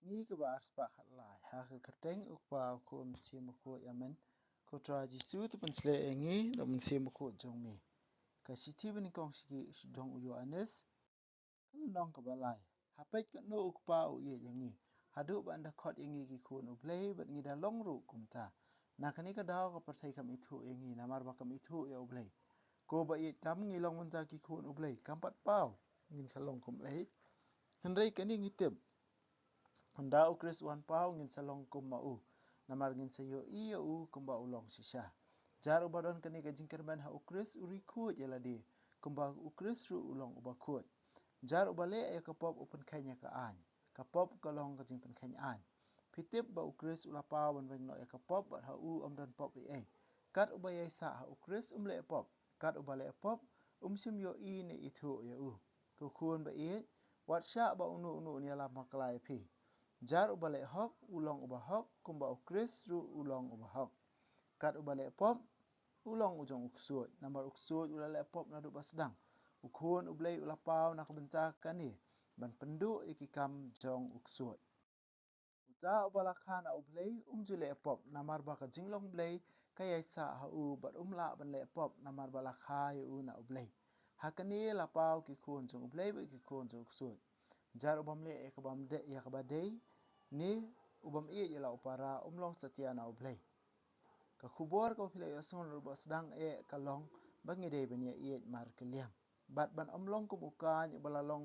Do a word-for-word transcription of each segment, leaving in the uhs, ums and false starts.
Ngi kaba arspah khatlai, ha ka kyrteng u Kpa, u Khun, u Mynsiem Bakhuid, amen. Ko Trai Jisu, to pynshlei ïa ngi da u Mynsiem Bakhuid jong me. Ka shithi banyngkong sha u Ïoannis, ka lynnong kaba lai. Ha peit katno u Kpa u ïeit ïa ngi, haduh ba un da khot ïa ngi ki khun u Blei, bad ngi da long ruh kumta. Na kane ka daw ka pyrthei kam ithuh ïa ngi, namar ba kam ithuh ïa u Blei. Ko ba ïeit tam, ngi long mynta ki khun u Blei, kam pat paw ngin sa long kum ei. Hynrei kane ngi tip, hynda u Khrist u wan paw, ngin sa long kum ma u, namar ngin sa ïohi ïa u kumba u long shisha. Jar uba don kane ka jingkyrmen ha u Khrist u ri khuid ïa lade, kumba u Khrist ruh u long uba khuid. Jar uba leh ïa ka pop u pynkheiñ ïa ka aiñ, ka pop ka long ka jingpynkheiñ aiñ. Phi tip ba u Khrist u la paw ban weng noh ïa ka pop, bad ha u ym don pop ei ei. Kat uba ïaisah ha u Khrist um leh pop, kat uba leh pop um shym ïohi ne ithuh ïa u. Ko khun ba ïeit, wat shah ba uno uno un ïalam bakla ïa phi. Jar uba leh hok u long uba hok, kumba u Khrist ruh u long uba hok. Kat uba leh pop u long u jong u ksuid, namar u ksuid u la leh pop naduh ba sdang. U Khun u Blei u la paw na ka bynta kane, ban pynduh ïa ki kam jong u ksuid. Uta uba la kha na u Blei um ju leh pop, namar ba ka jinglong Blei ka ïaisah ha u, bad um lah ban leh pop, namar ba la kha ïa u na u Blei. Ha kane la paw ki khun jong u Blei bad ki khun jong u ksuid. Jar u bym leh ïa kaba dei, ïa kaba dei, ne u bym ïeit ïa la u para, um long satia na u Blei. Ka khubor kaba phi la ïohsngew naduh ba sdang eh ka long ba ngi dei ban ïa ïeit markylliang, bad ban ym long kum u Kain uba la long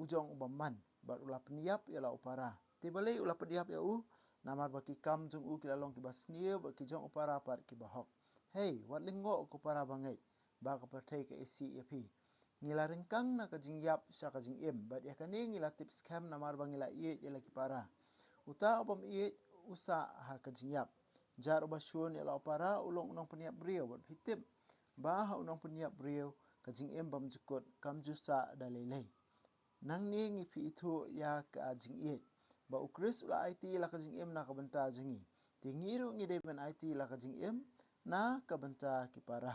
u jong u bymman, bad u la pynïap ïa la u para. Te balei u la pynïap ïa u? Namar ba ki kam jong u ki la long kiba sniew, bad ki jong u para pat kiba hok. Hei, wat lyngngoh ko para bangeit, ba ka pyrthei ka isih ïa phi. Ngi la ryngkang na ka jingïap sha ka jingim, bad ïa kane ngi la tip skhem namar ba ngi la ïeit ïa la ki para. Uta u bym ïeit u sah ha ka jingïap. Jar uba shun ïa la u para u long u nongpynïap briew, bad phi tip ba ha u nongpynïap briew ka jingim bymjukut kam ju sah da lei lei. Nangne ngi phi ithuh ïa ka jingïeit, ba u Khrist u la aiti la ka jingim na ka bynta jong ngi. Te ngi ruh ngi dei ban aiti la ka jingim na ka bynta ki para.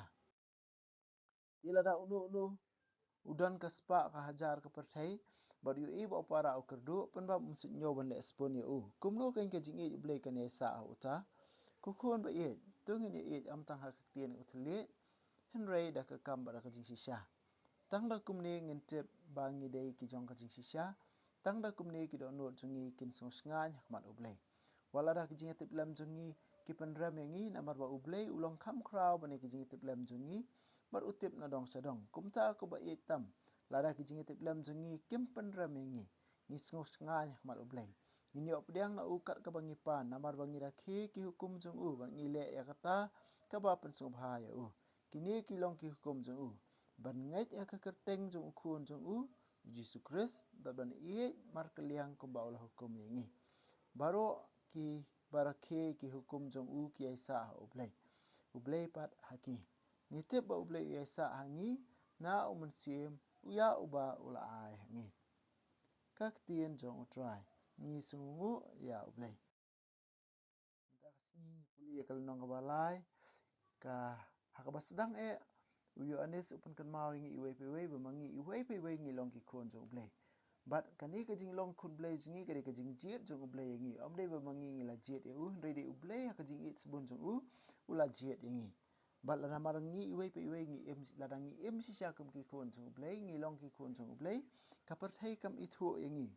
Te lada uno uno u don ka spah ka hajar ka pyrthei, bad u ïohi ba u para u kyrduh, pynban um suidñiew ban leh spun ïa u. Kumno kein ka jingïeit u Blei kan ïaisah ha uta? Ko khun ba ïeit, to ngin ïa ïeit ym tang ha ka ktien u thylliej, hynrei da ka kam bad da ka jingshisha. Tang da kumne ngin tip ba ngi dei ki jong ka jingshisha. Tang da kumne ki dohnud jong ngi kin sngewshngaiñ ha khmat u Blei. Wat lada ki jingïatiplem jong ngi ki pynrem ïa ngi, namar ba u Blei u long kham khraw ban ïa ki jingïatiplem jong ngi, bad u tip nadong shadong. Kumta ko ba ïeit tam, lada ki jingïatiplem jong ngi kim pynrem ïa ngi, ngi sngewshngaiñ ha khmat u Blei. Ngin ïoh pdiang na u kat kaba ngi pan, namar ba ngi rakhe ki hukum jong u, bad ngi leh ïa kata kaba pynsngewbha ïa u. Kine ki long ki hukum jong u: ban ngeit ïa ka kyrteng jong u Khun jong u, u Jisu Khrist, bad ban ïeit markylliang kumba u la hukum ïa ngi. Baroh kiba rakhe ki hukum jong u ki ïaisah ha u Blei, u Blei pat ha ki. Ngi tip ba u Blei u ïaisah ha ngi na u Mynsiem ïa uba u la ai ha ngi. Ka ktien jong u Trai. Ngi sngewnguh ïa u Blei. Mynta ka sngi ngi pule ïa ka lynnong kaba lai, ka, ha kaba sdang eh u Ïoannis u pynkynmaw ïa ngi iwei pa iwei ba ma ngi iwei pa iwei ngi long ki khun jong u Blei. Bad kane ka jinglong khun Blei jong ngi ka dei ka jingjied jong u Blei ïa ngi. Ym dei ba ma ngi ngi la jied ïa u, hynrei dei u Blei ha ka jingïeit sbun jong u, u la jied ïa ngi. Bad lada ma ngi iwei pa iwei ngi im, lada ngi im shisha kum ki khun jong u Blei, ngi long ki khun jong u Blei, ka pyrthei kam ithuh ïa ngi.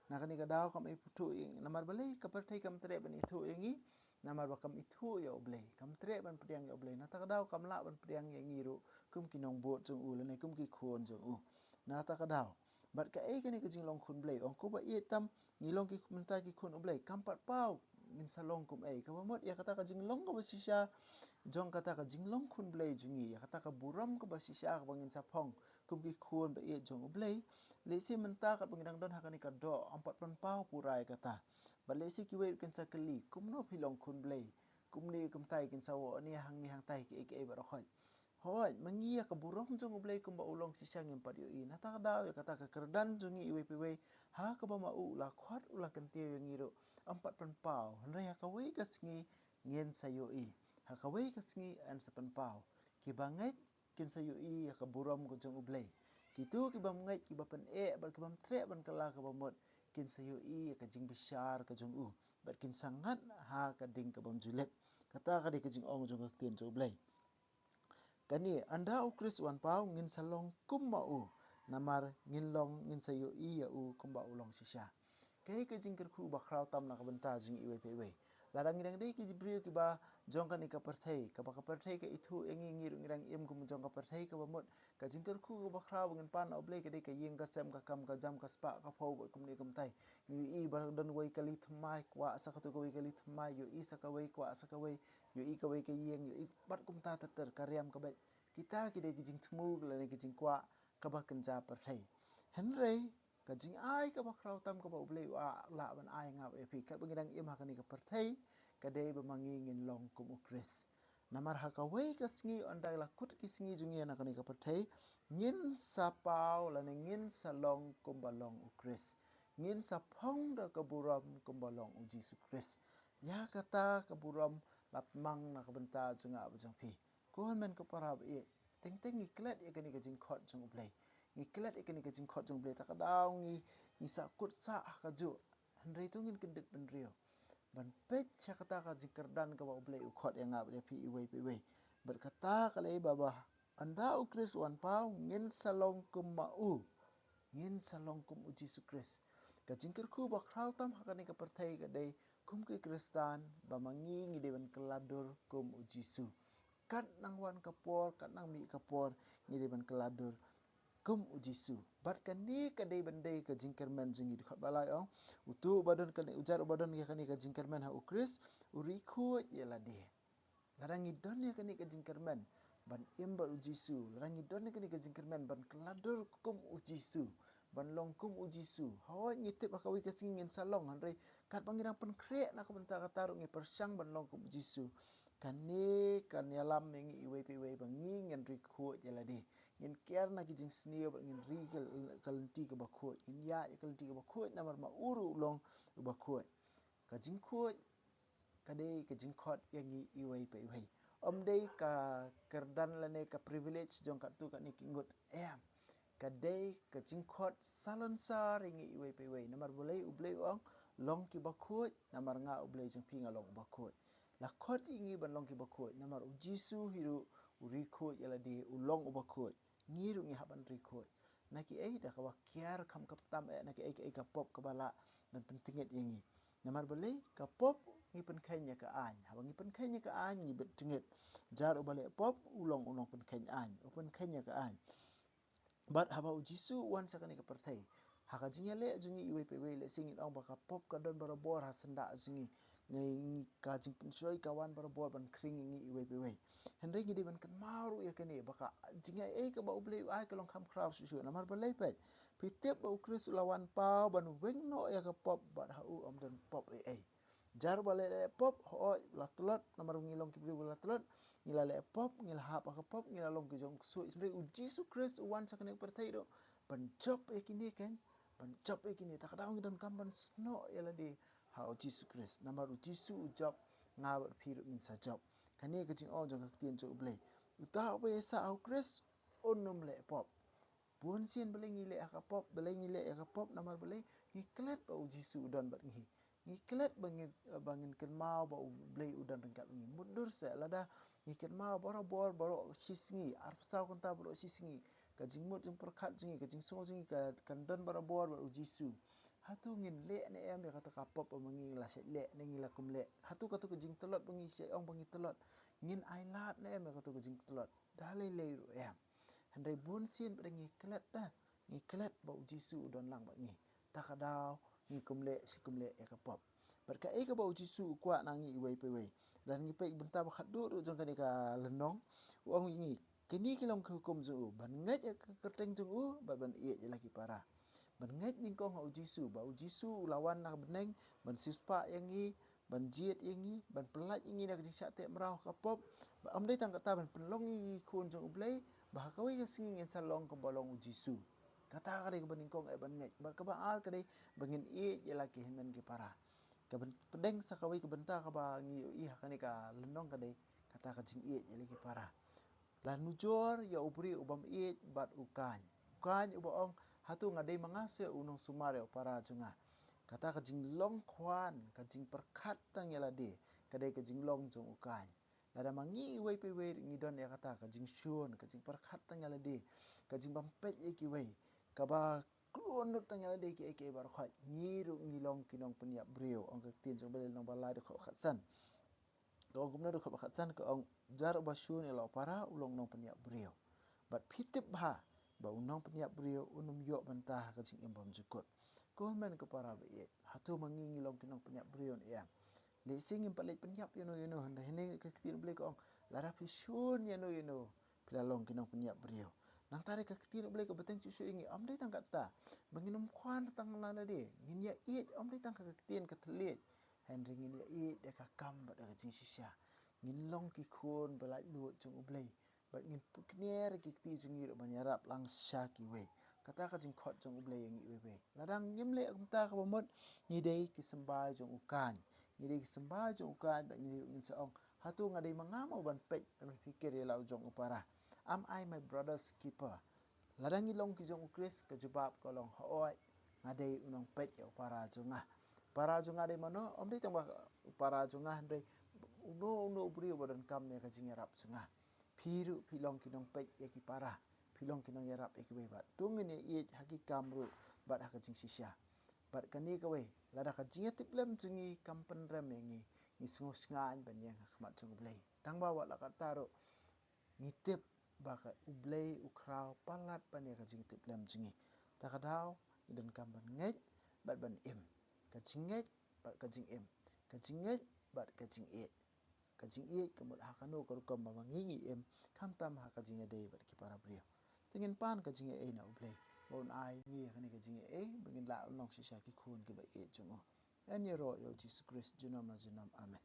Na kane ka daw kam ithuh ïa ngi, namar balei ka pyrthei kam treh ban ithuh ïa ngi? Namar ba kam ithuh ïa u Blei, kam treh ban pdiang ïa u Blei. Na kata ka daw kam lah ban pdiang ïa ngi ruh kum ki nongbud jong u lane kum ki khun jong u. Na kata ka daw. Bad kaei kane ka jinglong khun Blei? Ong ko ba ïeit tam, ngi long ki, mynta ki khun u Blei, kam pat paw ngin sa long kum ei. Kaba mut ïa kata ka jinglong kaba shisha jong kata ka jinglong khun Blei jong ngi, ïa kata ka burom kaba shisha kaba ngin sa phong kum ki khun ba ïeit jong u Blei. Lehse mynta katba ngi dang don ha kane ka doh, ym pat pynpaw pura ïa kata. Bad lehse kiwei ruh kin sa kylli, kumno phi long khun Blei? Kumne kumtai kin sa ong, ne hangne hangtai, kiei kiei baroh khoit. Hooid, ma ngi ïa ka burom jong u Blei kumba u long shisha ngim pat ïohi. Na kata ka daw ïa kata ka kyrdan jong ngi iwei pa iwei, ha kaba ma u u la khot u la kyntiew ïa ngi ruh, ym pat pynpaw. Hynrei ha kawei ka sngi ngin sa ïohi. Ha kawei ka sngi yn sa pynpaw. Kiba ngeit kin sa ïohi ïa ka burom ka jong u Blei. Kito ki bym ngeit, kiba pyneh bad ki bym treh ban kylla kaba mut, kin sa ïohi ïa ka jingbishar ka jong u, bad kin sa ngat ha ka ding ka bym ju lip. Kata ka dei ka jingong jong ka ktien jong U Blei. Kane, ynda U Khrist u wan paw, ngin sa long kum ma u. Namar ngin long, ngin sa ïohi ïa u kumba u long shisha. Kaei ka jingkyrkhu ba khraw tam na ka bynta jong iwei pa iwei? Lada ngi dang dei ki briew kiba jong kane ka pyrthei, kaba ka pyrthei ka ithuh ïa ngi, ngi ruh ngi dang im kum jong ka pyrthei kaba mut. Ka jingkyrkhu kaba khraw ba ngin pan na U Blei ka dei ka ïing ka sem, ka kam ka jam, ka spah ka phew bad kumne kumtai. Ngi ïohi ba don wei kali thymmai, kwah sa katu kawei kali thymmai, ïohi sa kawei, kwah sa kawei, ïohi kawei ka ïing, ïohi bad kumta ter ter, ka riam ka beit. Kita ki dei ki jingthmu lane ki jingkwah kaba kynja pyrthei. Hynrei ka jingai kaba khraw tam kaba U Blei u lah ban ai nga bad ïa phi katba ngi dang im ha kane ka pyrthei, ka dei ba ma ngi ngin long kum U Khrist. Namar ha kawei ka sngi, ynda la kut ki sngi jong ngi na kane ka pyrthei, ngin sa paw lane ngin sa long kumba long U Khrist. Ngin sa phong da ka burom kumba long U Jisu Khrist. Ïa kata ka burom la pynmang na ka bynta jong nga bad jong phi. Ko hynmen ko para ba ïeit, teng teng ngi klet ïa kane ka jingkhot jong U Blei. Ngi klet ïa kane ka jingkhot jong U Blei, ta ka daw ngi, ngi sahkut sah ha kajuh. Hynrei to ngin kyndit bynriew ban peit sha kata ka jingkyrdan kaba U Blei u khot ïa nga bad ïa phi iwei pa iwei. Bad kata ka lei ba, ba ynda U Khrist u wan paw, ngin sa long kum ma u. Ngin sa long kum U Jisu Khrist. Ka jingkyrkhu ba khraw tam ha kane ka pyrthei ka dei kum ki Khristan ba ma ngi ngi dei ban kylla dur kum U Jisu. Kat nang wan ka por, kat nang mih ka por, ngi dei ban kylla dur kum U Jisu. Bad kane ka dei ban dei ka jingkyrmen jong ngi. Dkhot ba lai ong, uto uba don kane, ujar uba don ïa kane ka jingkyrmen ha U Khrist, u ri khuid ïa lade. Lada ngi don ïa kane ka jingkyrmen ban im bad U Jisu, lada ngi don ïa kane ka jingkyrmen ban kylla dur kum U Jisu, ban long kum U Jisu. Hooid, ngi tip ha kawei ka sngi ngin sa long, hynrei katba ngi dang pynkhreh na ka bynta kata ruh ngi pyrshang ban long kum U Jisu. Kane kan ïalam ïa ngi iwei pa iwei ba ngi ngin ri khuid ïa lade. Ngin kiar na ki jingsniew bad ngin ri ka, ka lynti kaba khuid. Ngin ïaid ïa ka lynti kaba khuid namar ma u ruh u long uba khuid. Ka jingkhuid ka dei ka jingkhot ïa ngi iwei pa iwei. Ym dei ka kyrdan lane ka privilege jong katto katne ki ngut, em. Ka dei ka jingkhot salonsar ïa ngi iwei pa iwei. Namar balei U Blei u ong, long kiba khuid, namar nga U Blei jong phi nga long uba khuid. La khot ïa ngi ban long kiba khuid, namar U Jisu hi ruh u ri khuid ïa lade, u long uba khuid. Ngi ruh ngi hap ban ri khuid. Na kiei? Da kaba kiar kham khaptam eh na kiei kiei ka pop kaba lah ban pyntngit ïa ngi. Namar balei? Ka pop ngi pynkheiñ ïa ka aiñ. Haba ngi pynkheiñ ïa ka aiñ ngi bit tngit. Jar uba leh pop u long u nongpynkheiñ aiñ, u pynkheiñ ïa ka aiñ. Bad haba U Jisu u wan sha kane ka pyrthei, ha ka jingïaleh jong ngi iwei pa iwei, lehse ngin ong ba ka pop ka don barabor ha syndah jong ngi. Ngi, ngi, ka jingpynshoi ka wan barabor ban khring ïa ngi iwei pa iwei. Hynrei ngi dei ban kynmaw ruh ïa kane ba ka jingaiei kaba U Blei u ai ka long kham khraw shuh shuh. Namar balei? Peit, phi tip ba U Khrist u la wan paw ban weng noh ïa ka pop, bad ha u ym don pop ei ei. Jar ba leh leh pop, hooid, la tlot, namar ngi long ki briew ba la tlot, ngi la leh pop, ngi la hap ha ka pop, ngi la long ki jong ksuid. Hynrei U Jisu Khrist u wan sha kane ka pyrthei ruh ban jop ïa kine, keiñ, ban jop ïa kine. Ta ka daw ngi donkam ban snoh ïa lade ha U Jisu Khrist. Namar U Jisu u jop, nga bad phi ruh ngin sa jop. Kane ka jingong jong ka ktien jong U Blei. Uta uba ïaisah ha U Khrist un ym leh pop. Bun sien balei ngi leh ha ka pop, balei ngi leh ha ka pop, namar balei? Ngi klet ba U Jisu u don bad ngi. Ngi klet ba ngin, ba ngin kynmaw ba U Blei u don ryngkat bad ngi. Mutdur seh, lada ngi kynmaw barabor baroh shi sngi, arphew saw kynta baroh shi sngi, ka jingmut jingpyrkhat jong ngi, ka jingsngew jong ngi ka, kan don barabor bad U Jisu. Hato ngin leh ne em ïa kata ka pop ba ma ngi la shait leh ne ngi la kum leh? Hato kata ka jingtlot ba ngi shait ong ba ngi tlot, ngin ailad ne em ïa kata ka jingtlot? Da lei lei ruh em. Hynrei bun sien pat ngi klet da, ngi klet ba U Jisu u don lang bad ngi. Ta ka daw ngi kum leh shi kum leh ïa ka pop. Bad kaei kaba U Jisu u kwah na ngi iwei pa iwei? Lada ngi peit bynta ba khatduh ruh jong kane ka lynnong, u ong ïa ngi, kine ki long ki hukum jong u, ban ngeit ïa ka kyrteng jong u, bad ban ïeit ïa la ki para. Ban ngeit nyngkong ha U Jisu, ba U Jisu u la wan na ka bneng ban siewspah ïa ngi, ban jied ïa ngi, ban pyllait ïa ngi na ka jingshah teh mraw ha ka pop. Ba ym dei tang kata, ban pynlong ïa ngi khun jong U Blei, ba ha kawei ka sngi ngin sa long kumba long U Jisu. Kata ka dei kaba nyngkong eh ban ngeit. Bad kaba ar ka dei ba ngin ïeit ïa la ki hynmen ki para. Kaba pdeng sa kawei ka bynta kaba ngi ïohi ha kane ka lynnong ka dei kata ka jingïeit ïa la ki para. La nujor ïa u briew u bym ïeit bad u kaiñ. U kaiñ uba ong, hato nga dei ma nga seh u nongsumar ïa u para jong nga? Kata ka jinglong khwan, ka jingpyrkhat tang ïa lade, ka dei ka jinglong jong u Kain. Lada ma ngi iwei pa iwei ngi don ïa kata ka jingshun, ka jingpyrkhat tang ïa lade, ka jingbym peit ïa kiwei, kaba kloi lut tang ïa lade kiei kiei baroh khoit, ngi ruh ngi long ki nongpynïap briew, ong ka ktien jong u Blei lynnong ba lai dkhot khatsan. Ka ong kumno, dkhot ba khatsan ka ong, jar uba shun ïa la u para u long nongpynïap briew. Bad phi tip bha ba u nongpynïap briew un ym ïoh bynta ha ka jingim bymjukut. Ko hynmen ko para ba ïeit, hato ma ngi ngi long ki nongpynïap briew ne em? Lehse ngim pat leit pynïap ïano ïano, hynrei hangne ka ktien u Blei ka ong, lada phi shun ïano ïano phi la long ki nongpynïap briew. Nangta ruh ka ktien u Blei ka bteng shuh shuh ïa ngi, ym dei tang katta ba ngin ym khwan tang na lade, ngin ïa ïeit, ym dei tang ka ktien ka thylliej, hynrei ngin ïa ïeit da ka kam bad da ka jingshisha. Ngin long ki khun ba laitluid jong u Blei, bad ngin pynkynriah ki kti jong ngi ruh ban ïarap lang sha kiwei. Kata ka jingkhot jong u Blei ïa ngi iwei iwei. Lada ngim leh kumta, kaba mut ngi dei ki symbai jong u Kain. Ngi dei ki symbai jong u Kain, bad ngi ruh ngin sa ong, hato nga dei ma nga mo ban peit, ban pyrkhat ïa la u jong u para? Am I my brother's keeper? Lada ngi long ki jong u Khrist, ka jubab ka long, hooid, nga dei u nongpeit ïa u para jong nga. Para jong nga dei mano? Ym dei tang ba u para jong nga, hynrei uno uno u briew ba donkam ïa ka jingïarap jong nga. Phi ruh phi long ki nongpeit ïa ki para, phi long ki nongïarap ïa kiwei, bad to ngin ïa ïeit ha ki kam ruh bad ha ka jingshisha. Bad kane kawei, lada ka jingïatiplem jong ngi kam pynrem ïa ngi, ngi sngewsngaiñ ban ïeng ha khmat jong u Blei. Tang ba wat la katta ruh, ngi tip ba ka u Blei u khraw palat ban ïa ka jingïatiplem jong ngi. Ta ka daw ngi donkam ban ngeit bad ban im. Ka jingngeit bad ka jingim. Ka jingngeit bad ka jingïeit. Ka jingïeit ka mut ha kano ka rukom ba ma ngi ngi im, khamtam ha ka jingïadei bad ki para briew. Te ngin pan ka jingïaei na u Blei ba un ai ngi ïa kane ka jingïaei ba ngin lah long shisha ki khun kiba ïeit jong u. Yn ïaroh ïa u Jisu Khrist junom la junom. Amen.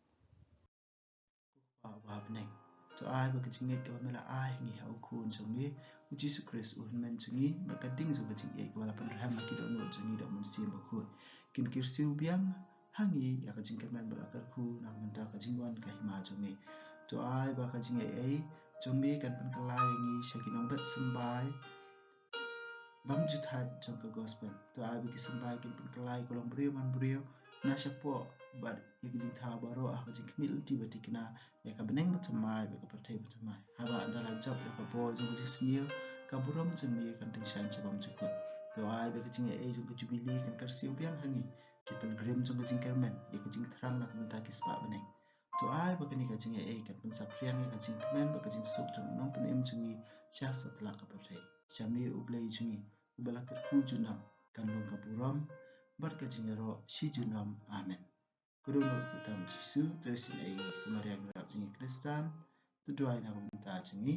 Ko Kpa uba ha bneng, to ai ba ka jingngeit kaba me la ai ha ngi ha u Khun jong me u Jisu Khrist u hynmen jong ngi, bad ka ding jong ka jingïeit kaba la pynrhem ha ki dohnud jong ngi da u Mynsiem Bakhuid, kin kyrsiew biang ha ngi ïa ka jingkyrmen bad la kyrkhu na ka bynta ka jingwan ka hima jong me. To ai ba ka jingïaei jong me kan pynkylla ïa ngi sha ki nongbet symbai bymjuthaid jong ka gospel. To ai ba ki symbai kin pynkylla ïa ka longbriew manbriew na shapoh bad ïa ka jingthaw baroh ha ka jingkhmih lynti ba thikna ïa ka bneng bathymmai bad ka pyrthei bathymmai. Haba ynda la jop ïa ka bor jong ka jingsniew, ka burom jong me kan tyngshaiñ sha bymjukut. To ai ba ka jingïaei jong ka jubili kan kyrsiew biang ha ngi, ki pilgrim jong ka jingkyrmen, ïa ka jingthrang na ka bynta ki spah bneng. To ai ba kane ka jingïaei kan pynsaphriang ïa ka jingkmen bad ka jingsuk jong u Nongpynim jong ngi sha satlak ka pyrthei. Sha me u Blei jong ngi uba la kyrkhu junom kan long ka burom bad ka jingïaroh shi junom. Amen. Ka dohnud kyrteng u Jisu, to isynei ïa ngi. Ka Maria nongrep jong ngi Khristan, to duwai na ka bynta jong ngi.